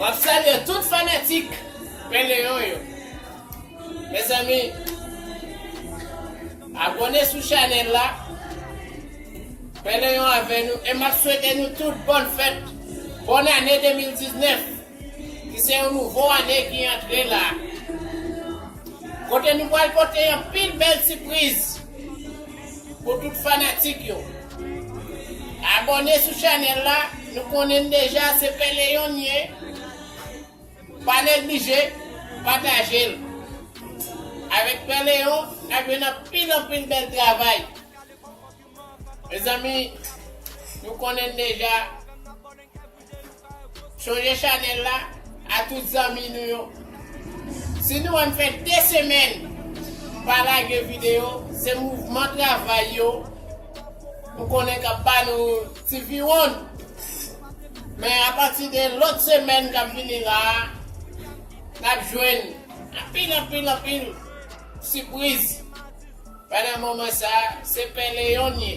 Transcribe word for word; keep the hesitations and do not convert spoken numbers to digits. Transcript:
M ap salye tout fanatik Pè Leyon yo. Mezanmi, abòne sou chanèl la. Pè Leyon avè nou. E m ap swete nou tout bòn fèt, bòn ane de mil diznèf, ki se yon nouvo ane ki antre la. Kote nou pral pote anpil bèl sipriz pou tout fanatik yo. Abòne sou chanèl la, nou konnen deja se Pè Leyon n ye. Pa neglije pataje l. Avèk Pè Leyon, n ap jwenn anpil, anpil bèl travay. Mezanmi, nou konnen deja, chonje chanèl la a tout zanmi nou yo. Si nou wè n fè de semèn pa lage videyo, se mouvman travay yo, nou konnen k ap ba nou ti viwonn. Men apati de lòt semèn k ap vini la a, n ap jwenn anpil, anpil, anpil sipriz. Pandan moman sa a, se Pè Leyon n ye.